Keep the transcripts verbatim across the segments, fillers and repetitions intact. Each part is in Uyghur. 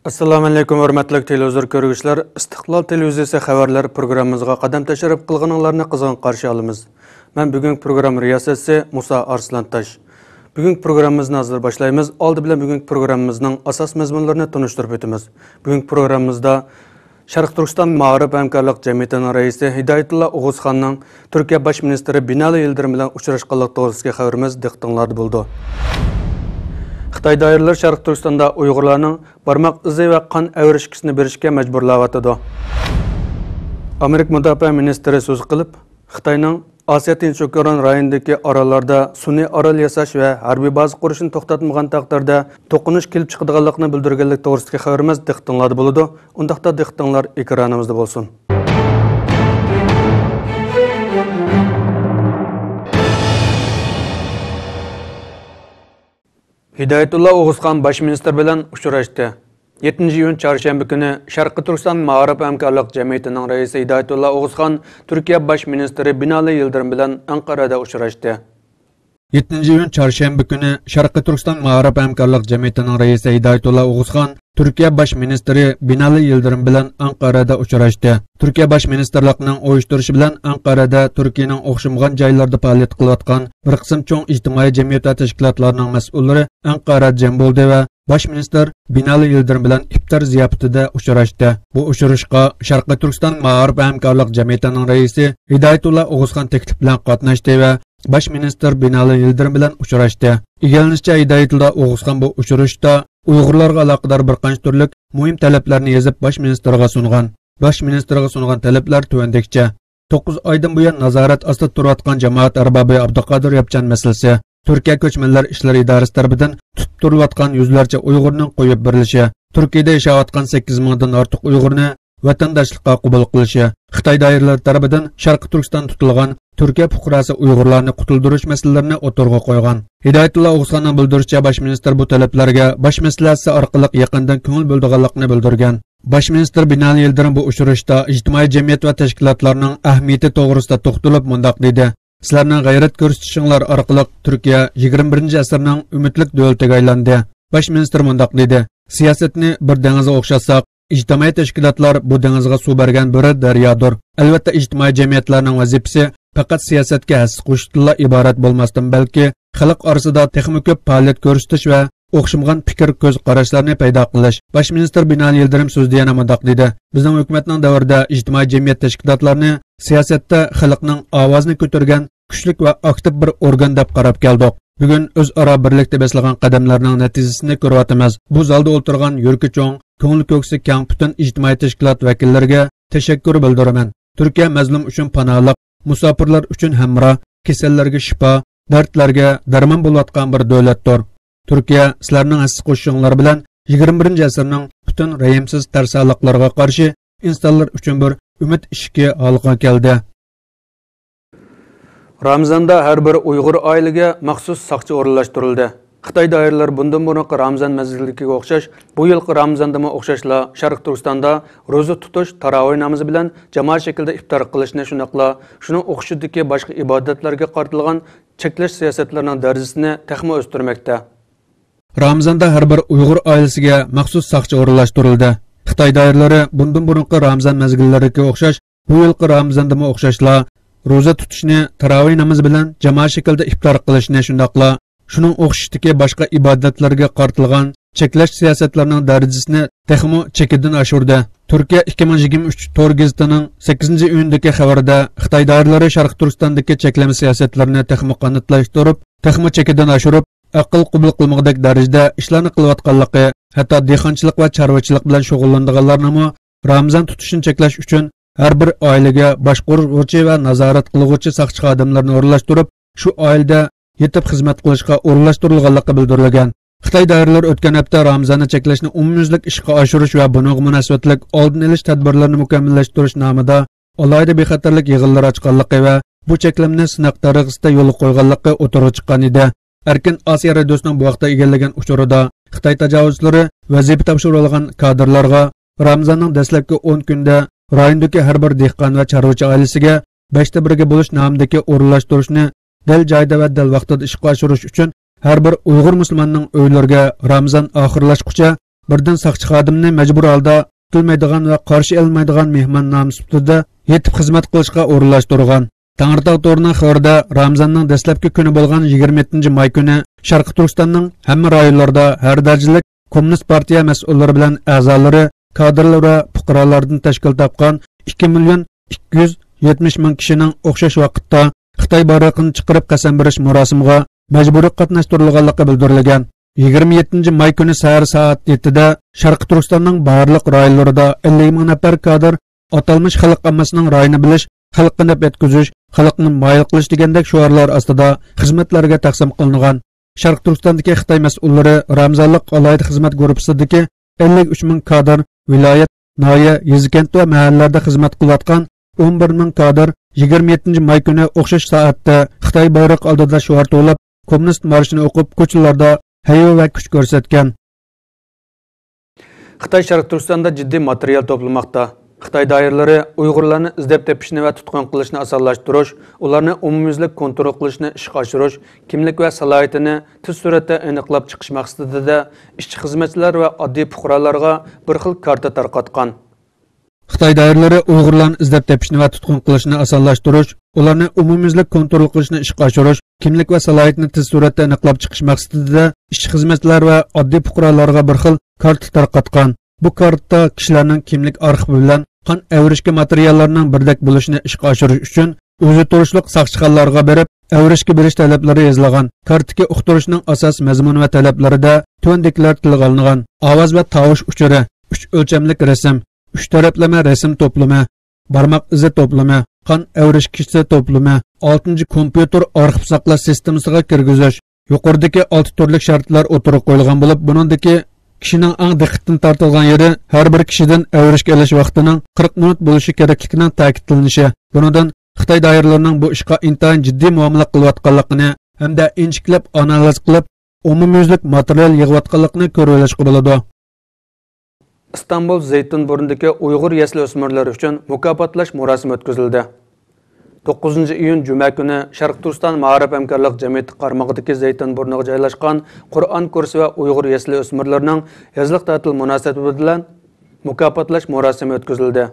ئەسسالامۇئەلەيكۇم، ھۆرمەتلىك تېلېۋىزور كۆرگۈچىلەر! ئىستىقلال تېلېۋىزىيىسى خەۋەرلەر پروگراممىمىزغا قەدەم تەشرىپ قىلغىنىڭلارنى قىزغىن قارشى ئالىمىز. مەن بۈگۈنكى پروگرامما رىياسەتچىسى مۇسا ئارسلانتاش. بۈگۈنكى پروگراممىمىزنى ھازىر باشلايمىز. ئالدى بىلەن بۈگۈنكى پروگراممىمىزنىڭ ئاساس مەزمۇنلىرىنى تونۇشتۇرۇپ ئۆتىمىز. بۈگۈنكى پروگراممىمىزدا شەرقىي تۈركىستان مائارىپ ھەمكارلىق جەمئىيىتىنىڭ رەئىسى ھىدايەتۇللا ئوغۇزخاننىڭ تۈركىيە باش مىنىستىرى بىنالى يىلدىرىم بىلەن ئۇچراشقانلىقى توغرىسىدىكى خەۋىرىمىز دىققىتىڭلاردا بولىدۇ. خىتاي دائىرىلىرى شەرقىي تۈركىستاندا ئۇيغۇرلارنىڭ بارماق ئىزى ۋە قان ئايرىشكىسىنى بېرىشكە مەجبۇرلاۋاتىدۇ. ئامېرىكا مۇداپىئە مىنىستىرى سۆز قىلىپ، خىتاينىڭ ئاسىيا تىنچ ئوكيان رايونىدىكى ئاراللاردا سۈنئىي ئارال ياساش ۋە ھەربىي بازا قۇرۇشنى توختاتمىغان تەقدىردە توقۇنۇش كېلىپ چىقىدىغانلىقىنى بىلدۈرگەنلىكى توغرىسىدىكى خەۋىرىمىز دىققىتىڭلاردا بولىدۇ. ئۇنداقتا دىققىتىڭلار ئېكرانىمىزدا بولسۇن. ھىدايەتۇللا ئوغۇزخان باش مىنىستىر بىلەن ئۇچراشتى. يەتتىنچى ئىيۇن چارشەنبە كۈنى شەرقىي تۈركىستان مائارىپ ھەمكارلىق جەمئىيىتىنىڭ رەئىسى ھىدايەتۇللا ئوغۇزخان تۈركىيە باش مىنىستىرى بىنالى يىلدىرىم بىلەن ئەنقەرەدە ئۇچراشتى. يەتتىنچى ئىيۇن چارشەنبە كۈنى شەرقىي تۈركىستان مائارىپ ھەمكارلىق جەمئىيىتىنىڭ رەئىسى ھىدايەتۇللا ئوغۇزخان تۈركىيە باش مىنىستىرى بىنالى يىلدىرىم بىلەن ئەنقەرەدە ئۇچراشتى. تۈركىيە باش مىنىستىرلىقىنىڭ ئۇيۇشتۇرۇشى بىلەن ئەنقەرەدە تۈركىيەنىڭ ئوخشىمىغان جايلىرىدا پائالىيەت قىلىۋاتقان بىر قىسىم چوڭ ئىجتىمائىي جەمئىيەت ۋە تەشكىلاتلارنىڭ مەسئۇللىرى ئەنقەرەدە جەم بولدى ۋە باش مىنىستىر بىنالى يىلدىرىم بىلەن ئىپتار زىياپىتىدە ئۇچراشتى. بۇ ئۇچرىشىشقا شەرقىي تۈركىستان مائارىپ ھەمكارلىق جەمئىيىتىنىڭ رەئىسى ھىدايەتۇللا ئوغۇزخان تەكلىپ بىلەن قاتناشتى ۋە باش مىنىستىر بىنالى يىلدىرىم بىلەن ئۇچراشتى. ئىگىلىنىشىچە، ھىدايەتۇللا ئوغۇزخان بۇ ئۇچرىشىشتا ئۇيغۇرلارغا ئالاقىدار بىر قانچە تۈرلۈك مۇھىم تەلەپلەرنى يېزىپ، باش مىنىستىرغا سۇنغان. باش مىنىستىرغا سۇنغان تەلەپلەر تۆۋەندىكىچە: توققۇز ئايدىن بۇيان نازارەت ئاستىدا تۇرۇۋاتقان جامائەت ئەربابى ئابدۇقادىر ياپچان مەسىلىسى، تۈركىيە كۆچمەنلەر ئىشلىرى ئىدارىسى تەرىپىدىن تۇتۇپ تۇرۇلۇۋاتقان يۈزلەرچە ئۇيغۇرنىڭ قويۇپ بېرىلىشى، تۈركىيەدە ياشاۋاتقان سەككىز مىڭدىن ئارتۇق ئۇيغۇرنى ۋەتەنداشلىققا قوبۇل قىلىشى، خىتاي دائىرىلىرى تەرىپىدىن شەرقىي تۈركىستان تۇتۇلغان تۈركىيە پۇقراسى ئۇيغۇرلارنى قۇتۇلدۇرۇش مەسىلىلىرىنى ئوتتۇرىغا قويغان. ھىدايەتۇللا ئوغۇزخاننىڭ بىلدۈرۈشىچە، باش مىنىستىر بۇ تەلەپلەرگە باش مەسلىھەتچىسى ئارقىلىق يېقىندىن كۆڭۈل بۆلىدىغانلىقىنى بىلدۈرگەن. باش مىنىستىر بىنالى يىلدىرىم بۇ ئۇچرىشىشتا ئىجتىمائىي جەمئىيەت ۋە تەشكىلاتلارنىڭ ئەھمىيىتى توغرىسىدا توختىلىپ مۇنداق دېدى: سىلەرنىڭ غەيرەت كۆرسىتىشىڭلار ئارقىلىق تۈركىيە يىگىرمە بىرىنچى ئەسىرنىڭ ئۈمىدلىك دۆلىتىگە ئايلاندى. باش مىنىستىر مۇنداق دېدى: سىياسەتنى بىر دېڭىزغا ئوخشاتساق، ئىجتىمائىي تەشكىلاتلار بۇ دېڭىزغا سۇ بەرگەن بىر دەريادۇر. ئەلۋەتتە، ئىجتىمائىي جەمئىيەتلەرنىڭ ۋەزىپىسى پەقەت سىياسەتكە ھەسسە قوشۇشتىنلا ئىبارەت بولماستىن، بەلكى خەلق ئارىسىدا تېخىمۇ كۆپ پائالىيەت كۆرسىتىش ۋە ئوخشىمىغان پىكىر، كۆز قاراشلارنى پەيدا قىلىش. باش مىنىستىر بىنالى يىلدىرىم سۆزىدە يەنە مۇنداق دېدى: بىزنىڭ ھۆكۈمەتنىڭ دەۋرىدە ئىجتىمائىي جەمئىيەت تەشكىلاتلارنى سىياسەتتە خەلقنىڭ ئاۋازىنى كۆتۈرگەن كۈچلۈك ۋە ئاكتىپ بىر ئورگان دەپ قاراپ كەلدۇق. بۈگۈن ئۆزئارا بىرلىكتە بېسىلغان قەدەملەرنىڭ نەتىجىسىنى كۆرۈۋاتىمىز. بۇ زالدا ئولتۇرغان يۈرىكى چوڭ، كۆڭلى كۆكسى كەڭ پۈتۈن ئىجتىمائىي تەشكىلات ۋەكىللىرىگە تەشەككۈر بىلدۈرىمەن. تۈركىيە مەزلۇم ئۈچۈن پاناھلىق، مۇساپىرلار ئۈچۈن ھەمراھ، كېسەللەرگە شىپا، دەردلەرگە دەرمان بولۇۋاتقان بىر دۆلەتتۇر. تۈركىيە سىلەرنىڭ ھەسسە قوشۇشۇڭلار بىلەن يىگىرمە بىرىنچى ئەسىرنىڭ پۈتۈن رەھىمسىز تەرسالىقلىرىغا قارشى ئىنسانلار ئۈچۈن بىر ئۈمىد ئىشىكى ھالقىغا كەلدى. رامىزاندا ھەر بىر ئۇيغۇر ئائىلىگە مەخسۇس ساقچى ئورۇنلاشتۇرۇلدى. خىتاي دائىرىلىرى بۇندىن بۇرۇنقى رامىزان مەزگىلىدىكىگە ئوخشاش، بۇ يىلقى رامىزاندىمۇ ئوخشاشلا شەرقىي تۈركىستاندا روزا تۇتۇش، تاراۋىھ نامىزى بىلەن جامائەت شەكلىدە ئىپتار قىلىشنى، شۇنداقلا شۇنىڭ ئوخشىشىدىكى باشقا ئىبادەتلەرگە قارىتىلغان چەكلەش سىياسەتلىرىنىڭ دەرىجىسىنى تېخىمۇ ئۆستۈرمەكتە. رامىزاندا ھەر بىر ئۇيغۇر ئائىلىسىگە مەخسۇس ساقچى ئورۇنلاشتۇرۇلدى. خىتاي دائىرىلىرى بۇندىن بۇرۇنقى رامىزان مەزگىللىرىدىكىگە ئوخشاش، بۇ يىلقى رامىزاندىمۇ ئوخشاشلا، روزا تۇتۇشنى، تاراۋىھ نامىزى بىلەن جامائەت شەكلىدە ئىپتار قىلىشنى، شۇنداقلا شۇنىڭ ئوخشىشىدىكى باشقا ئىبادەتلەرگە قارىتىلغان چەكلەش سىياسەتلىرىنىڭ دەرىجىسىنى تېخىمۇ چېكىدىن ئاشۇردى. تۈركىيە ئىككى مىڭ يىگىرمە ئۈچ تور گېزىتىنىڭ سەككىزىنچى ئىيۇندىكى خەۋىرىدە خىتاي دائىرىلىرى شەرقىي تۈركىستاندىكى چەكلىمە سىياسەتلىرىنى تېخىمۇ قاناتلاشتۇرۇپ، تېخىمۇ چېكىدىن ئاشۇرۇپ، ئەقىل قوبۇل قىلمىغۇدەك دەرىجىدە ئىشلارنى قىلىۋاتقانلىقى، ھەتتا دېھقانچىلىق ۋە چارۋىچىلىق بىلەن شۇغۇللىنىدىغانلارنىڭمۇ رامىزان تۇتۇشىنى چەكلەش ئۈچۈن ھەر بىر ئائىلىگە باشقۇرغۇچى ۋە نازارەت قىلغۇچى ساقچى خادىملىرىنى ئورۇنلاشتۇرۇپ، شۇ ئائىلىدە يېتىپ خىزمەت قىلىشقا ئورۇنلاشتۇرۇلغانلىقى بىلدۈرۈلگەن. خىتاي دائىرىلىرى ئۆتكەن ھەپتە رامىزاننى چەكلەشنى ئومۇميۈزلۈك ئىشقا ئاشۇرۇش ۋە بۇنىڭغا مۇناسىۋەتلىك ئالدىنى ئېلىش تەدبىرلىرىنى مۇكەممەللەشتۈرۈش نامىدا ئالاھىدە بىخەتەرلىك يىغىنلىرى ئاچقانلىقى ۋە بۇ چەكلىمىنى سىناق تەرىقىسىدە يولغا قويغانلىقى ئوتتۇرىغا چىققان ئىدى. ئەركىن ئاسىيا رادىيوسىنىڭ بۇ ھەقتە ئىگىلىگەن ئۇچۇرىدا، خىتاي تاجاۋۇزچىلىرى ۋەزىپە تاپشۇرۇۋالغان كادىرلارغا رامىزاننىڭ دەسلەپكى ئون كۈنىدە رايوندىكى ھەر بىر دېھقان ۋە چارۋىچى ئائىلىسىگە بەشتە بىرگە بۆلۈش نامىدىكى ئورۇنلاشتۇرۇشنى دەل جايىدا ۋە دەل ۋاقتىدا ئىشقا ئاشۇرۇش ئۈچۈن ھەر بىر ئۇيغۇر مۇسۇلماننىڭ ئۆيلىرىگە رامىزان ئاخىرلاشقۇچە بىردىن ساقچى خادىمنى مەجبۇرىي ھالدا كۈتۈلمەيدىغان ۋە قارشى ئېلىنمايدىغان مېھماننامە سۈپىتىدە يېتىپ خىزمەت قىلىشقا ئورۇنلاشتۇرغان. تەڭرىتاغ تورىنىڭ خەۋىرىدە، رامىزاننىڭ دەسلەپكى كۈنى بولغان يىگىرمە يەتتىنچى ماي كۈنى شەرقىي تۈركىستاننىڭ ھەممە رايونلىرىدا ھەر دەرىجىلىك كوممۇنىست پارتىيە مەسئۇللىرى بىلەن ئەزالىرى، كادىرلار ۋە پۇقرالاردىن تەشكىل تاپقان ئىككى مىليون ئىككى يۈز يەتمىش مىڭ كىشىنىڭ ئوخشاش ۋاقىتتا خىتاي بايرىقىنى چىقىرىپ قەسەم بېرىش مۇراسىمىغا مەجبۇرىي قاتناشتۇرۇلغانلىقى بىلدۈرۈلگەن. يىگىرمە يەتتىنچى ماي كۈنى سەھەر سائەت يەتتىدە شەرقىي تۈركىستاننىڭ بارلىق رايونلىرىدا ئەللىك مىڭ نەپەر كادىر ئاتالمىش خەلق ئاممىسىنىڭ رايىنى بىلىش، خەلققە نەپ يەتكۈزۈش، خەلقنى مايىل قىلىش دېگەندەك شوئارلار ئاستىدا خىزمەتلەرگە تەقسىم قىلىنغان. شەرقىي تۈركىستاندىكى خىتاي مەسئۇللىرى رامىزانلىق ئالاھىدە خىزمەت گۇرۇپپىسىدىكى ئەللىك ئۈچ مىڭ كادىر، ۋىلايەت، ناھىيە، يېزا-كەنت ۋە مەھەللىلەردە خىزمەت قىلىۋاتقان ئون بىر مىڭ كادىر يىگىرمە يەتتىنچى ماي كۈنى ئوخشاش سائەتتە خىتاي بايرىقى ئالدىدا شوئار توۋلاپ، كوممۇنىست مارشىنى ئوقۇپ، كوچىلاردا ھەيۋە ۋە كۈچ كۆرسەتكەن. خىتاي شەرقىي تۈركىستاندا جىددىي ماتېرىيال توپلىماقتا. خىتاي دائىرىلىرى ئۇيغۇرلارنى ئىزدەپ تېپىشنى ۋە تۇتقۇن قىلىشنى ئاسانلاشتۇرۇش، ئۇلارنى ئومۇميۈزلۈك كونترول قىلىشنى ئىشقا ئاشۇرۇش، كىملىك ۋە سالاھىيىتىنى تېز سۈرئەتتە ئېنىقلاپ چىقىش مەقسىتىدە ئىشچى-خىزمەتچىلەر ۋە ئاددىي پۇقرالارغا بىر خىل كارتا تارقاتقان. خىتاي دائىرىلىرى ئۇيغۇرلارنى ئىزدەپ تېپىشنى ۋە تۇتقۇن قىلىشنى ئاسانلاشتۇرۇش، ئۇلارنى ئومۇميۈزلۈك كونترول قىلىشنى ئىشقا ئاشۇرۇش، كىملىك ۋە سالاھىيىتىنى تېز سۈرئەتتە ئېنىقلاپ چىقىش مەقسىتىدە ئىشچى-خىزمەتچىلەر ۋە ئاددىي پۇقرالارغا بىر خىل كارتا تارقاتقان. بۇ كارتا كىشىلەرنىڭ كىملىك ئارخىپى بىلەن قان ئەۋرىشكە ماتېرىياللارنىڭ بىردەك بولۇشىنى ئىشقا ئاشۇرۇش ئۈچۈن ئۆزى تۇرۇشلۇق ساقچىخانىلارغا بېرىپ ئەۋرىشكە بېرىش تەلەپلىرى يېزىلغان. كارتىدىكى ئۇقتۇرۇشنىڭ ئاساسىي مەزمۇنى ۋە تەلەپلىرىدە تۆۋەندىكىلەر تىلغا ئالىنغان: ئاۋاز ۋە تاۋۇش ئۇچۇرى، ئۈچ ئۆلچەملىك رەسىم، ئۈچ تەرەپلىمە رەسىم توپلىمى، بارماق ئىزى توپلىمى، قان ئەۋرىشكىسى توپلىمى، ئالتىنچى كومپيۇتېر ئارخىپ ساقلاش سىستېمىسىغا كىرگۈزۈش. يۇقىرىدىكى ئالتە تۈرلۈك شەرتلەر ئوتتۇرىغا قويۇلغان بولۇپ، بۇنىڭدىكى كىشىنىڭ ئەڭ دىققىتىنى تارتىدىغان يېرى ھەر بىر كىشىدىن ئەۋرىشكە ئېلىش ۋاقتىنىڭ قىرىق مىنۇت بولۇشى كېرەكلىكىنىڭ تەكىتلىنىشى. بۇنىڭدىن خىتاي دائىرىلىرىنىڭ بۇ ئىشقا ئىنتايىن جىددىي مۇئامىلە قىلىۋاتقانلىقىنى ھەمدە ئىنچىكىلەپ ئانالىز قىلىپ، ئومۇميۈزلۈك ماتېرىيال يىغىۋاتقانلىقىنى كۆرۈۋېلىشقا بولىدۇ. ئىستانبۇل زەيتۇنبۇرنىدىكى ئۇيغۇر يەسلى ئۆسمۈرلىرى ئۈچۈن مۇكاپاتلاش مۇراسىمى ئۆتكۈزۈلدى. توققۇزىنچى ئىيۇن جۈمە كۈنى شەرقىي تۈركىستان مائارىپ ھەمكارلىق جەمئىيىتى قارمىقىدىكى زەيتۇنبۇرنىغا جايلاشقان قۇرئان كۇرسى ۋە ئۇيغۇر يەسلى ئۆسمۈرلىرىنىڭ يازلىق تەتىل مۇناسىۋىتى بىلەن مۇكاپاتلاش مۇراسىمى ئۆتكۈزۈلدى.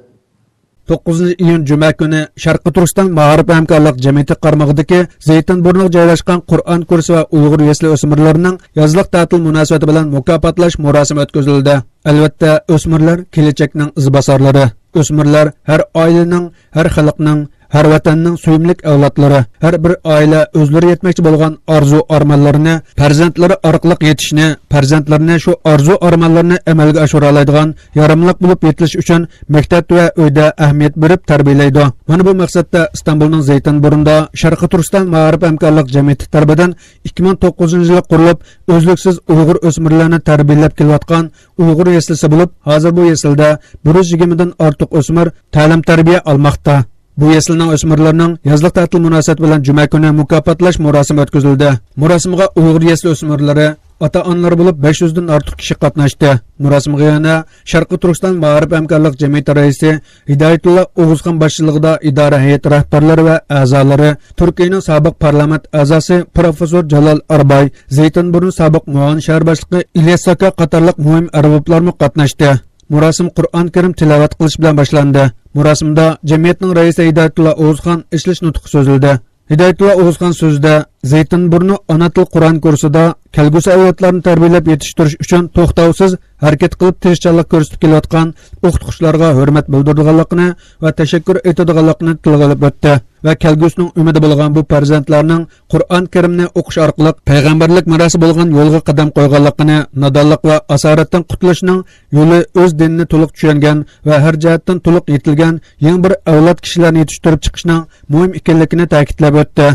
توققۇزىنچى ئىيۇن جۈمە كۈنى شەرقىي تۈركىستان مائارىپ ھەمكارلىق جەمئىيىتى قارمىقىدىكى زەيتۇنبۇرنىغا جايلاشقان قۇرئان كۇرسى ۋە ئۇيغۇر يەسلى ئۆسمۈرلىرىنىڭ يازلىق تەتىل مۇناسىۋىتى بىلەن مۇكاپاتلاش مۇراسىمى ئۆتكۈزۈلدى. ئەلۋەتتە، ئۆسمۈرلەر كېلەچەكنىڭ ئىزباسارلىرى. ئۆسمۈرلەر ھەر ئائىلىنىڭ، ھەر خەلقنىڭ، ھەر ۋەتەننىڭ سۆيۈملۈك ئەۋلادلىرى. ھەر بىر ئائىلە ئۆزلىرى يەتمەكچى بولغان ئارزۇ-ئارمانلىرىنى پەرزەنتلىرى ئارقىلىق يېتىشنى، پەرزەنتلىرىنى شۇ ئارزۇ-ئارمانلىرىنى ئەمەلگە ئاشۇرالايدىغان ياراملىق بولۇپ يېتىلىش ئۈچۈن مەكتەپتە ۋە ئۆيدە ئەھمىيەت بېرىپ تەربىيەلەيدۇ. مانا بۇ مەقسەتتە ئىستانبۇلنىڭ زەيتۇنبۇرنىدا شەرقىي تۈركىستان مائارىپ ھەمكارلىق جەمئىيىتى تەرىپىدىن ئىككى مىڭ توققۇزىنچى يىلى قۇرۇلۇپ، ئۈزلۈكسىز ئۇيغۇر ئۆسمۈرلەرنى تەربىيەلەپ كېلىۋاتقان ئۇيغۇر يەسلىسى بولۇپ، ھازىر بۇ يەسلىدە بىر يۈز يىگىرمىدىن ئارتۇق ئۆسمۈر تەلىم-تەربىيە ئالماقتا. بۇ يەسلىنىڭ ئۆسمۈرلىرىنىڭ يازلىق تەتىل مۇناسىۋىتى بىلەن جۈمە كۈنى مۇكاپاتلاش مۇراسىمى ئۆتكۈزۈلدى. مۇراسىمغا ئۇيغۇر يەسلى ئۆسمۈرلىرى ئاتا-ئانىلار بولۇپ بەش يۈزدىن ئارتۇق كىشى قاتناشتى. مۇراسىمغا يەنە شەرقىي تۈركىستان مائارىپ ھەمكارلىق جەمئىيىتى رەئىسى ھىدايەتۇللا ئوغۇزخان باشچىلىقىدا ئىدارە ھەيئىتى رەھبەرلىرى ۋە ئەزالىرى، تۈركىيەنىڭ سابىق پارلامېنت ئەزاسى پروفېسسور جالال ئارباي، زەيتۇنبۇرنى سابىق مۇئاۋىن شەھەر باشلىقى ئىلياس ساكا قاتارلىق مۇھىم ئەربابلارمۇ قاتناشتى. مۇراسىم قۇرئان كەرىم تىلاۋەت قىلىش بىلەن باشلاندى. مۇراسىمدا جەمئىيەتنىڭ رەئىسى ھىدايەتۇللا ئوغۇزخان ئېچىلىش نۇتقى سۆزلىدى. ھىدايەتۇللا ئوغۇزخان سۆزىدە، زەيتۇنبۇرنى ئانا تىل قۇرئان كۇرسىدا كەلگۈسى ئەۋلادلارنى تەربىيەلەپ يېتىشتۈرۈش ئۈچۈن توختاۋسىز ھەرىكەت قىلىپ تىرىشچانلىق كۆرسىتىپ كېلىۋاتقان ئوقۇتقۇچىلارغا ھۆرمەت بىلدۈرىدىغانلىقىنى ۋە تەشەككۈر ئېيتىدىغانلىقىنى تىلغا ئېلىپ ئۆتتى ۋە كەلگۈسىنىڭ ئۈمىدى بولغان بۇ پەرزەنتلەرنىڭ قۇرئان كەرىمنى ئوقۇش ئارقىلىق پەيغەمبەرلىك مىراسى بولغان يولغا قەدەم قويغانلىقىنى، نادانلىق ۋە ئاسارەتتىن قۇتۇلۇشنىڭ يولى ئۆز دىنىنى تولۇق چۈشەنگەن ۋە ھەر جەھەتتىن تولۇق يېتىلگەن يېڭى بىر ئەۋلاد كىشىلەرنى يېتىشتۈرۈپ چىقىشنىڭ مۇھىم ئىكەنلىكىنى تەكىتلەپ ئۆتتى.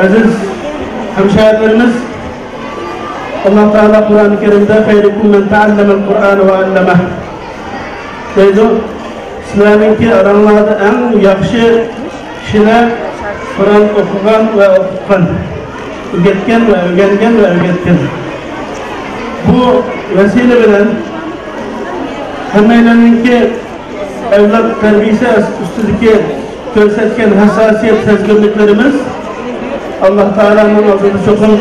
ئەزىز ھەمشەھەرلىرىمىز، ئاللا تائالا قۇرئان كەرىمدە: «خەيرۇكۇم مەن تەئەللەمەل قۇرئانە ۋە ئەللەمەھ» دەيدۇ. سىلەرنىڭكى ئاراڭلاردا ئەڭ ياخشى كىشىلەر قۇرئان ئوقۇغان ۋە ئوقۇتقان، ئۆگەتكەن ۋە ئۆگەنگەن ۋە ئۆگەتكەن. بۇ ۋەسىلە بىلەن ھەممەيلەننىڭكى ئەۋلاد تەربىيەسى ئۈستىدىكى كۆرسەتكەن ھەسساسىيەت، سەزگۈرلۈكلىرىمىز ئاللا تائالانىڭ ئالدىدا چوقۇم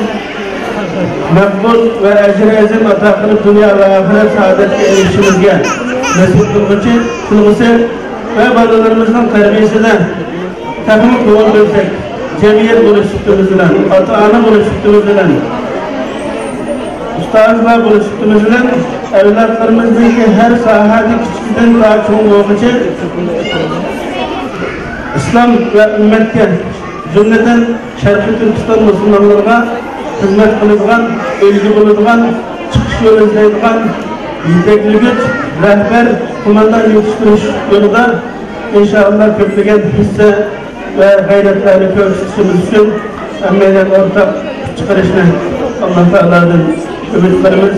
مەقبۇل ۋە ئەجرى ئەزىم ئاتا قىلىپ، دۇنيا ۋە ئاخىرەت سائادەتكە ئېرىشىشىمىزگە نېسىپ قىلغۇچى، قىلغۇسى ۋە بالىلىرىمىزنىڭ تەربىيەسىدە تېخىمۇ كۆڭۈل بۆلسەك، جەمئىيەت بولۇش سۈپىتىمىز بىلەن، ئاتا-ئانا بولۇش سۈپىتىمىز بىلەن، ئۇستازلار بولۇش سۈپىتىمىز بىلەن، ئەۋلادلىرىمىزنىڭكى ھەر ساھەدە كىچىكىدىن تا چوڭ بولغۇچە ئىسلام ۋە ئۈممەتكە، جۈملىدىن شەرقىي تۈركىستان مۇسۇلمانلىرىغا خىزمەت قىلىدىغان، ئۈلگە بولىدىغان، چىقىش يولى ئىزدەيدىغان يېتەكلىگۈچ، رەھبەر، قوماندان يېتىشتۈرۈش يولىدا ئىنشائاللا كۆپلىگەن ھەسسە ۋە غەيرەتلەرنى كۆرسىتىشىمىز ئۈچۈن ھەممەيلەن ئورتاق كۈچ چىقىرىشنى ئاللا تائالادىن ئۈمىد قىلىمىز.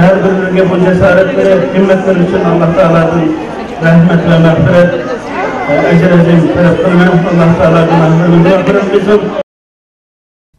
ھەر بىرىگە بۇ جاسارەتلىرى، ھىممەتلىرى ئۈچۈن ئاللا تائالادىن رەھمەت ۋە مەغپىرەت، ئەجر ئەزىم تەلەپ قىلىمەن. ئاللا تائالا گۇناھلىرىمىزنى مەغپىرەت قىلسۇن.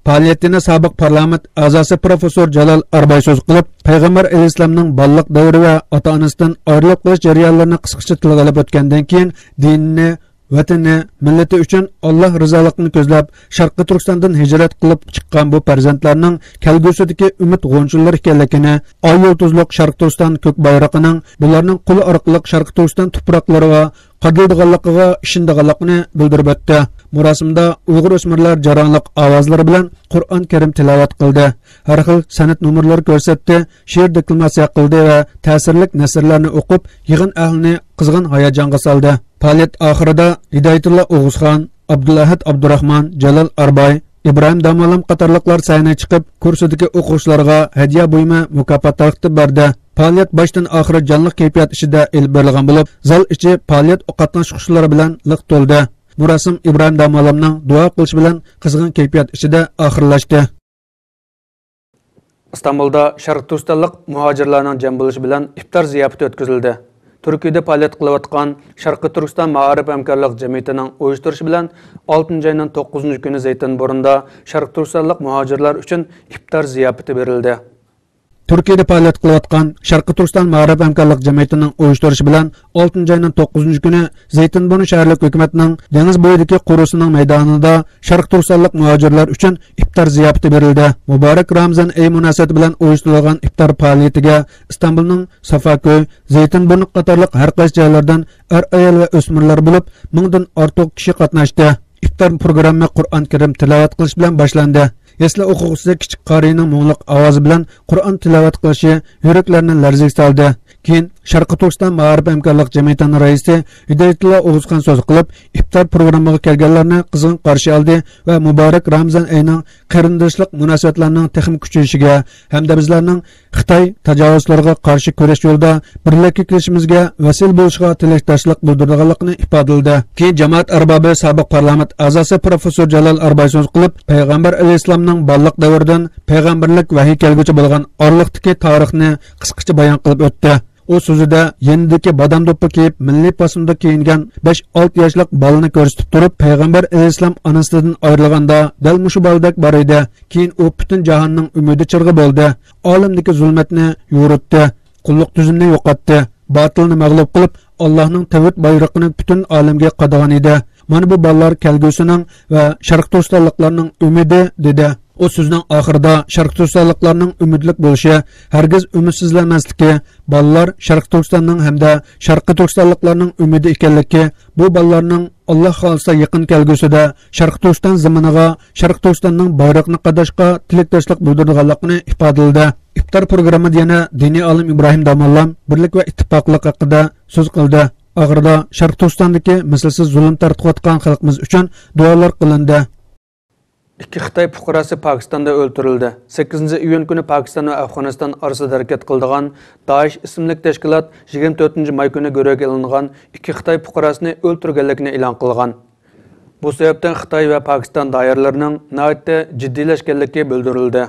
پائالىيەتنى سابىق پارلامېنت ئەزاسى پروفېسسور جالال ئارباي سۆز قىلىپ، پەيغەمبەر ئەلەيھىسسالامنىڭ بالىلىق دەۋرى ۋە ئاتا-ئانىسىدىن ئايرىلىپ قېلىش جەريانلىرىنى قىسقىچە تىلغا ئېلىپ ئۆتكەندىن كېيىن، دىنىنى، ۋەتىنى، مىللىتى ئۈچۈن ئاللا رىزالىقىنى كۆزلەپ، شەرقىي تۈركىستاندىن ھىجرەت قىلىپ چىققان بۇ پەرزەنتلەرنىڭ كەلگۈسىدىكى ئۈمىد غۇنچىلىرى ئىكەنلىكىنى، ئاي يۇلتۇزلۇق شەرقىي تۈركىستان كۆك بايرىقىنىڭ بۇلارنىڭ قولى ئارقىلىق شەرقىي تۈركىستان تۇپراقلىرىغا قادىلىدىغانلىقىغا ئىشىنىدىغانلىقىنى بىلدۈرۈپ ئۆتتى. مۇراسىمدا ئۇيغۇر ئۆسمۈرلەر جاراڭلىق ئاۋازلىرى بىلەن قۇرئان كەرىم تىلاۋەت قىلدى، ھەر خىل سەنئەت نومۇرلىرى كۆرسەتتى، شېئىر دېكلاماتسىيە قىلدى ۋە تەسىرلىك نەسرلەرنى ئوقۇپ، يىغىن ئەھلىنى قىزغىن ھاياجانغا سالدى. پائالىيەت ئاخىرىدا ھىدايەتۇللا ئوغۇزخان، ئابدۇلئەھەد ئابدۇراخمان، جالال ئارباي، ئىبراھىم داموللام قاتارلىقلار سەھنىگە چىقىپ، كۇرسىدىكى ئوقۇغۇچىلارغا ھەدىيە بۇيۇمى، مۇكاپات تارقىتىپ بەردى. پائالىيەت باشتىن ئاخىر جانلىق كەيپىيات ئىچىدە ئېلىپ بېرىلغان بولۇپ، زال ئىچى پائالىيەت قاتناشقۇچىلىرى بىلەن لىق تولدى. مۇراسىم ئىبراھىم داموللامنىڭ دۇئا قىلىشى بىلەن قىزغىن كەيپىيات ئىچىدە ئاخىرلاشتى. ئىستانبۇلدا شەرقىي تۈركىستانلىق مۇھاجىرلارنىڭ جەم بولۇشى بىلەن ئىپتار زىياپىتى ئۆتكۈزۈلدى. تۈركىيەدە پائالىيەت قىلىۋاتقان شەرقىي تۈركىستان مائارىپ ھەمكارلىق جەمئىيىتىنىڭ ئۇيۇشتۇرۇشى بىلەن ئالتىنچى ئاينىڭ توققۇزىنچى كۈنى زەيتىنبۇرندا شەرقىي تۈركىستانلىق مۇھاجىرلار ئۈچۈن ئىپتار زىياپىتى بېرىلدى. تۈركىيەدە پائالىيەت قىلىۋاتقان شەرقىي تۈركىستان مائارىپ ھەمكارلىق جەمئىيىتىنىڭ ئۇيۇشتۇرۇشى بىلەن ئالتىنچى ئاينىڭ توققۇزىنچى كۈنى زەيتىنبۇرنى شەھەرلىك ھۆكۈمەتنىڭ دېڭىز بويىدىكى قورۇسىنىڭ مەيدانىدا شەرقىي تۈركىستانلىق مۇھاجىرلار ئۈچۈن ئىپتار زىياپىتى بېرىلدى. مۇبارەك رامىزان ئېيى مۇناسىۋىتى بىلەن ئۇيۇشتۇرۇلغان ئىپتار پائالىيىتىگە ئىستانبۇلنىڭ سافاكۆي، زەيتىنبۇرنى قاتارلىق ھەر قايسى جايلاردىن ئەر-ئايال ۋە ئۆسمۈرلەر بولۇپ، مىڭدىن ئارتۇق كىشى قاتناشتى. ئىپتار پروگرامما قۇرئان كەرىم تىلاۋەت قىلىش بىلەن باشلاندى. يەسلى ئوقۇغۇچىسى كىچىك قارىينىڭ مۇڭلۇق ئاۋازى بىلەن قۇرئان تىلاۋەت قىلىشى يۈرەكلەرنى لەرزىگە سالدى. كېيىن شەرقىي تۈركىستان مائارىپ ھەمكارلىق جەمئىيىتىنىڭ رەئىسى ھىدايەتۇللا ئوغۇزخان سۆز قىلىپ، ئىپتار پروگراممىغا كەلگەنلەرنى قىزغىن قارشى ئالدى ۋە مۇبارەك رامىزان ئېيىنىڭ قېرىنداشلىق مۇناسىۋەتلەرنىڭ تېخىمۇ كۈچىيىشىگە ھەمدە بىزلەرنىڭ خىتاي تاجاۋۇزچىلىرىغا قارشى كۈرەش يولىدا بىرلىككە كېلىشىمىزگە ۋەسىلە بولۇشىغا تىلەكداشلىق بىلدۈرىدىغانلىقىنى ئىپادىلىدى. كېيىن جامائەت ئەربابى، سابىق پارلامېنت ئەزاسى پروفېسسور جالال ئارباي سۆز قىلىپ، پەيغەمبەر ئەلەيھىسسالامنىڭ بالىلىق دەۋرىدىن پەيغەمبەرلىك ۋەھىي كەلگۈچە بولغان ئارىلىقتىكى تارىخنى قىسقىچە بايان قىلىپ ئۆتتى. ئۇ سۆزىدە يېنىدىكى بادام دوپپا كىيىپ، مىللىي پاسوندا كىيىنگەن بەش-ئالتە ياشلىق بالىنى كۆرسىتىپ تۇرۇپ، پەيغەمبەر ئەلەيھىسسالام ئانىسىدىن ئايرىلغاندا دەل مۇشۇ بالىدەك بار ئىدى. كېيىن ئۇ پۈتۈن جاھاننىڭ ئۈمىدى چىرىغى بولدى. ئالەمدىكى زۇلمەتنى يورۇتتى. قۇللۇق تۈزۈمنى يوقاتتى. باتىلنى مەغلۇپ قىلىپ، ئاللاھنىڭ تەۋھىد بايرىقىنى پۈتۈن ئالەمگە قادىغان ئىدى. مانا بۇ بالىلار كەلگۈسىنىڭ ۋە شەرقىي تۈركىستانلىقلارنىڭ ئۈمىدى، دېدى. ئۇ سۆزىنىڭ ئاخىرىدا شەرقىي تۈركىستانلىقلارنىڭ ئۈمىدلىك بولۇشى، ھەرگىز ئۈمىدسىزلەنمەسلىكى، بالىلار شەرقىي تۈركىستاننىڭ ھەمدە شەرقىي تۈركىستانلىقلارنىڭ ئۈمىدى ئىكەنلىكى، بۇ بالىلارنىڭ ئاللا خالىسا يېقىن كەلگۈسىدە شەرقىي تۈركىستان زېمىنىغا، شەرقىي تۈركىستاننىڭ بايرىقىنى قاداشقا تىلەكداشلىق بىلدۈرىدىغانلىقىنى ئىپادىلىدى. ئىپتار پروگراممىدا يەنە دىنىي ئالىم ئىبراھىم داموللام بىرلىك ۋە ئىتتىپاقلىق ھەققىدە سۆز قىلدى. ئاخىرىدا شەرقىي تۈركىستاندىكى مىسلىسىز زۇلۇم تارتىۋاتقان خەلقىمىز ئۈچۈن دۇئالار قىلىندى. ئىككى خىتاي پۇقراسى پاكىستاندا ئۆلتۈرۈلدى. سەككىزىنچى ئىيۇن كۈنى پاكىستان ۋە ئەفغانىستان ئارىسىدا ھەرىكەت قىلىدىغان دائىش ئىسىملىك تەشكىلات يىگىرمە تۆتىنچى ماي كۈنى گۆرۈگە ئېلىنغان ئىككى خىتاي پۇقراسىنى ئۆلتۈرگەنلىكىنى ئېلان قىلغان. بۇ سەۋەبتىن خىتاي ۋە پاكىستان دائىرىلىرىنىڭ ناھايىتى جىددىيلەشكەنلىكى بىلدۈرۈلدى.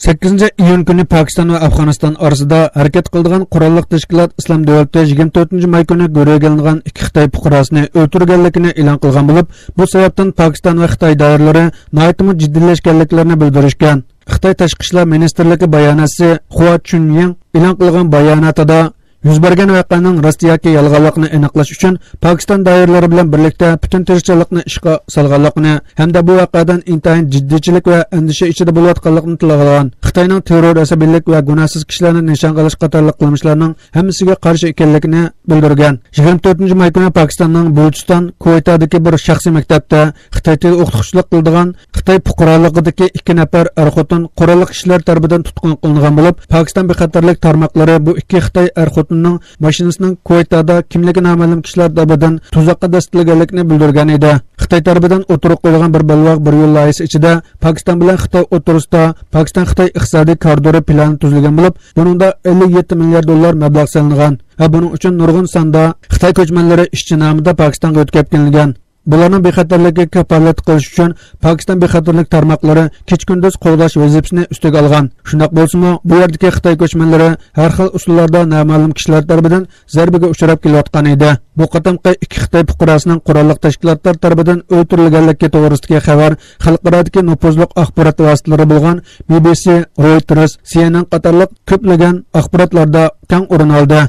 سەككىزىنچى ئىيۇن كۈنى پاكىستان ۋە ئافغانىستان ئارىسىدا ھەرىكەت قىلىدىغان قوراللىق تەشكىلات ئىسلام دۆلىتى يىگىرمە تۆتىنچى ماي كۈنى گۆرۈگە ئېلىنغان ئىككى خىتاي پۇقراسىنى ئۆلتۈرگەنلىكىنى ئېلان قىلغان بولۇپ، بۇ سەۋەبتىن پاكىستان ۋە خىتاي دائىرىلىرى ناھايىتىمۇ جىددىيلەشكەنلىكلىرىنى بىلدۈرۈشكەن. خىتاي تاشقى ئىشلار مىنىستىرلىكى باياناتچىسى خۇا چۈنيىڭ ئېلان قىلغان باياناتىدا، يۈز بەرگەن ۋەقەنىڭ راست ياكى يالغانلىقىنى ئېنىقلاش ئۈچۈن پاكىستان دائىرىلىرى بىلەن بىرلىكتە پۈتۈن تىرىشچانلىقنى ئىشقا سالغانلىقىنى ھەمدە بۇ ۋەقەدىن ئىنتايىن جىددىيچىلىك ۋە ئەندىشە ئىچىدە بولۇۋاتقانلىقىنى تىلغا ئالغان. خىتاينىڭ تېررور ئەسەبىيلىك ۋە گۇناھسىز كىشىلەرنى نىشان قىلىش قاتارلىق قىلمىشلارنىڭ ھەممىسىگە قارشى ئىكەنلىكىنى بىلدۈرگەن. يىگىرمە تۆتىنچى ماي كۈنى پاكىستاننىڭ بلۇچىستان كۇۋەيتادىكى بىر شەخسىي مەكتەپتە خىتاي تىلى ئوقۇتقۇچىلىق قىلىدىغان خىتاي پۇقرالىقىدىكى ئىككى نەپەر ئەر-خوتۇن قوراللىق كىشىلەر تەرىپىدىن تۇتقۇن قىلىنغان بولۇپ، پاكىستان بىخەتەرلىك تارماقلىرى بۇ ئىككى خىتاي ئەر-خوتۇننىڭ ماشىنىسىنىڭ كۇۋەيتادا كىملىكى نامەلۇم كىشىلەر تەرىپىدىن تۇزاققا دەسسىتىلگەنلىكىنى بىلدۈرگەن ئىدى. خىتاي تەرىپىدىن ئوتتۇرىغا قويۇلغان بىر بەلباغ بىر يول لايىھىسى ئىچىدە پاكىستان بىلەن خىتاي ئوتتۇرىسىدا پاكىستان-خىتاي ئىقتىسادىي كارىدورى پىلانى تۈزۈلگەن بولۇپ، بۇنىڭدا ئەللىك يەتتە مىليارد دوللار مەبلەغ سېلىنغان ۋە بۇنىڭ ئۈچۈن نۇرغۇن ساندا خىتاي كۆچمەنلىرى ئىشچى نامىدا پاكىستانغا يۆتكەپ كېلىنگەن. بۇلارنىڭ بىخەتەرلىكىگە كاپالەتلىك قىلىش ئۈچۈن پاكىستان بىخەتەرلىك تارماقلىرى كېچە-كۈندۈز قوغداش ۋەزىپىسىنى ئۈستىگە ئالغان. شۇنداق بولسىمۇ، بۇ يەردىكى خىتاي كۆچمەنلىرى ھەر خىل ئۇسۇللاردا نامەلۇم كىشىلەر تەرىپىدىن زەربىگە ئۇچراپ كېلىۋاتقان ئىدى. بۇ قېتىمقى ئىككى خىتاي پۇقراسىنىڭ قوراللىق تەشكىلاتلار تەرىپىدىن ئۆلتۈرۈلگەنلىكى توغرىسىدىكى خەۋەر خەلقئارادىكى نوپۇزلۇق ئاخبارات ۋاسىتىلىرى بولغان بى بى سى، رويتېرس، سى ئېن ئېن قاتارلىق كۆپلىگەن ئاخباراتلاردا كەڭ ئورۇن ئالدى.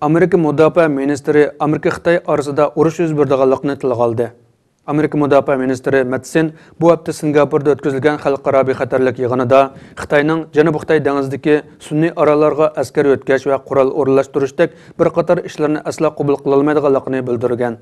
ئامېرىكا مۇداپىئە مىنىستىرى ئامېرىكا-خىتاي ئارىسىدا ئۇرۇش يۈز بېرىدىغانلىقىنى تىلغا ئالدى. ئامېرىكا مۇداپىئە مىنىستىرى مەتسىن بۇ ھەپتە سىنگاپوردا ئۆتكۈزۈلگەن خەلقئارا بىخەتەرلىك يىغىنىدا خىتاينىڭ جەنۇبىي خىتاي دېڭىزىدىكى سۈنئىي ئاراللارغا ئەسكەر يۆتكەش ۋە قورال ئورۇنلاشتۇرۇشتەك بىر قاتار ئىشلارنى ئەسلا قوبۇل قىلالمايدىغانلىقىنى بىلدۈرگەن.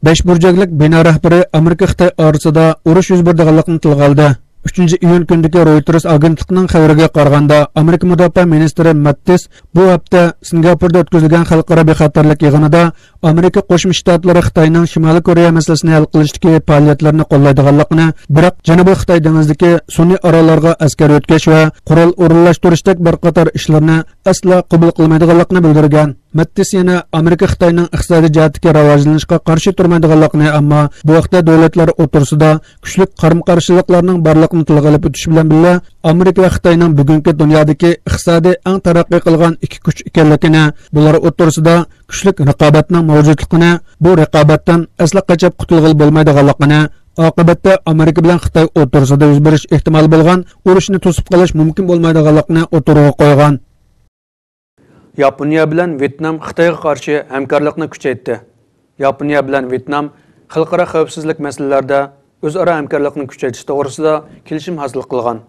بەش بۇرجەكلىك بىنا رەھبىرى ئامېرىكا-خىتاي ئارىسىدا ئۇرۇش يۈز بېرىدىغانلىقىنى تىلغا ئالدى. ئۈچىنچى ئىيۇن كۈنىدىكى رويتېرس ئاگېنتلىقىنىڭ خەۋىرىگە قارىغاندا، ئامېرىكا مۇداپىئە مىنىستىرى ماتتىس بۇ ھەپتە سىنگاپوردا ئۆتكۈزۈلگەن خەلقئارا بىخەتەرلىك يىغىنىدا ئامېرىكا قوشما شتاتلىرى خىتاينىڭ شىمالىي كورېيە مەسىلىسىنى ھەل قىلىشتىكى پائالىيەتلىرىنى قوللايدىغانلىقىنى، بىراق جەنۇبىي خىتاي دېڭىزىدىكى سۈنئىي ئاراللارغا ئەسكەر يۆتكەش ۋە قورال ئورۇنلاشتۇرۇشتەك بىر قاتار ئىشلارنى ئەسلا قوبۇل قىلمايدىغانلىقىنى بىلدۈرگەن. ماتتىس يەنە ئامېرىكا خىتاينىڭ ئىقتىسادىي جەھەتتىكى راۋاجلىنىشقا قارشى تۇرمايدىغانلىقىنى، ئەمما بۇ ھەقتە دۆلەتلەر ئوتتۇرىسىدا كۈچلۈك قارىمۇقارشىلىقلارنىڭ بارلىقىنى تىلغا ئېلىپ ئۆتۈش بىلەن بىللە، ئامېرىكا ۋە خىتاينىڭ بۈگۈنكى دۇنيادىكى ئىقتىسادىي ئەڭ تەرەققىي قىلغان ئىككى كۈچ ئىكەنلىكىنى، بۇلار ئوتتۇرىسىدا كۈچلۈك رىقابەتنىڭ مەۋجۇتلۇقىنى، بۇ رىقابەتتىن ئەسلا قېچىپ قۇتۇلغىلى بولمايدىغانلىقىنى، ئاقىۋەتتە ئامېرىكا بىلەن خىتاي ئوتتۇرىسىدا يۈز بېرىش ئېھتىمالى بولغان ئۇرۇشنى توسۇپ قېلىش مۇمكىن بولمايدىغانلىقىنى ئوتتۇرىغا قويغان. ياپونىيە بىلەن ۋيېتنام خىتايغا قارشى ھەمكارلىقنى كۈچەيتتى. ياپونىيە بىلەن ۋيېتنام خەلقئارا خەۋپسىزلىك مەسىلىلەردە ئۆزئارا ھەمكارلىقنى كۈچەيتىش توغرىسىدا كېلىشىم ھاسىل قىلغان.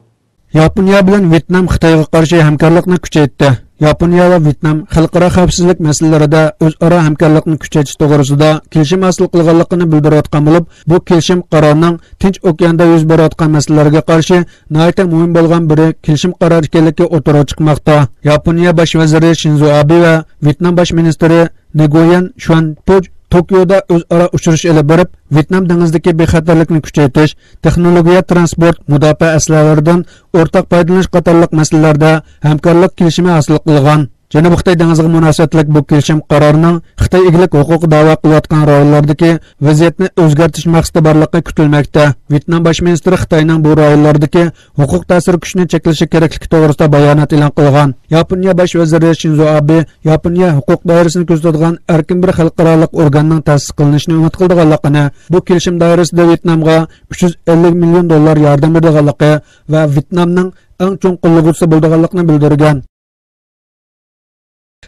ياپونىيە بىلەن ۋيېتنام خىتايغا قارشى ھەمكارلىقنى كۈچەيتتى. ياپونىيە ۋە ۋيېتنام خەلقئارا خەۋپسىزلىك مەسىلىلىرىدە ئۆزئارا ھەمكارلىقنى كۈچەيتىش توغرىسىدا كېلىشىم ھاسىل قىلغانلىقىنى بىلدۈرۈۋاتقان بولۇپ، بۇ كېلىشىم قارارنىڭ تىنچ ئوكياندا يۈز بېرىۋاتقان مەسىلىلەرگە قارشى ناھايىتى مۇھىم بولغان بىرى كېلىشىم قارارى ئىكەنلىكى ئوتتۇرىغا چىقماقتا. ياپونىيە باش ۋەزىرى شىنزو ئابې ۋە ۋيېتنام باش مىنىستىرى نېگويەن شۇەنپۇج توكيودا ئۆزئارا ئۇچرىشىش ئېلىپ بېرىپ، ۋيېتنام دېڭىزىدىكى بىخەتەرلىكنى كۈچەيتىش، تېخنولوگىيە، تىرانسپورت، مۇداپىئە ئەسلىھەلىرىدىن ئورتاق پايدىلىنىش قاتارلىق مەسىلىلەردە ھەمكارلىق كېلىشىمى ھاسىل قىلغان. جەنۇبىي خىتاي دېڭىزىغا مۇناسىۋەتلىك بۇ كېلىشىم قارارىنىڭ خىتاي ئىگىلىك ھوقۇقى دەۋا قىلىۋاتقان رايونلاردىكى ۋەزىيەتنى ئۆزگەرتىش مەقسىتى بارلىقى كۈتۈلمەكتە. ۋيېتنام باش مىنىستىرى خىتاينىڭ بۇ رايونلاردىكى ھوقۇق تەسىر كۈچىنى چەكلىشى كېرەكلىكى توغرىسىدا بايانات ئېلان قىلغان. ياپونىيە باش ۋەزىرى شىنزو ئابې ياپونىيە ھوقۇق دائىرىسىنى كۆزىتىدىغان ئەركىن بىر خەلقئارالىق ئورگاننىڭ تەسىس قىلىنىشىنى ئۈمىد قىلىدىغانلىقىنى، بۇ كېلىشىم دائىرىسىدە ۋيېتنامغا ئۈچ يۈز ئەللىك مىليون دوللار ياردەم بېرىدىغانلىقى ۋە ۋيېتنامنىڭ ئەڭ چوڭ قوللىغۇچىسى بولىدىغانلىقىنى بىلدۈرگەن.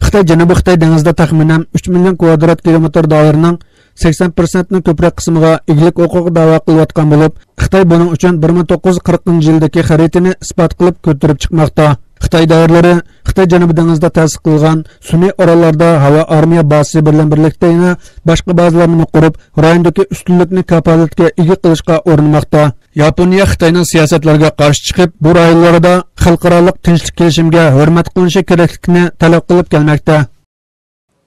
خىتاي جەنۇبىي خىتاي دېڭىزىدا تەخمىنەن ئۈچ مىليون كۋادرات كىلومېتىر دائىرىنىڭ سەكسەن پىرسەنتتىن كۆپرەك قىسمىغا ئىگىلىك ھوقۇقى دەۋا قىلىۋاتقان بولۇپ، خىتاي بۇنىڭ ئۈچۈن بىر مىڭ توققۇز يۈز قىرىقىنچى يىلدىكى خەرىتىنى ئىسپات قىلىپ كۆتۈرۈپ چىقماقتا. خىتاي دائىرىلىرى خىتاي جەنۇبىي دېڭىزىدا تەسىس قىلغان سۈنئىي ئورۇنلاردا ھاۋا ئارمىيە بازىسى بىلەن بىرلىكتە يەنە باشقا بازىلارنىمۇ قۇرۇپ، رايوندىكى ئۈستۈنلۈكنى كاپالەتكە ئىگە قىلىشقا ئۇرۇنماقتا. ياپونىيە خىتاينىڭ سىياسەتلىرىگە قارشى چىقىپ، بۇ رايونلاردا خەلقئارالىق تىنچلىق كېلىشىمىگە ھۆرمەت قىلىنىشى كېرەكلىكىنى تەلەپ قىلىپ كەلمەكتە.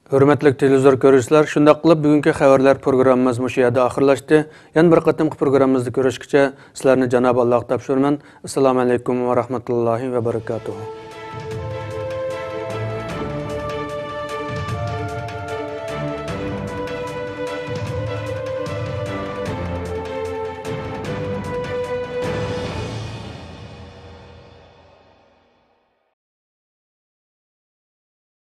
ھۆرمەتلىك تېلېۋىزور كۆرۈشلەر، شۇنداق قىلىپ بۈگۈنكى خەۋەرلەر پروگراممىمىز مۇشۇ يەردە ئاخىرلاشتى. يەنە بىر قېتىمقى پروگراممىمىزدا كۆرۈشكىچە سىلەرنى جانابى ئاللاغا تاپشۇرىمەن. ئەسسالامۇ ئەلەيكۇم ۋە رەھمەتۇللاھى ۋە بەرىكاتۇھۇ.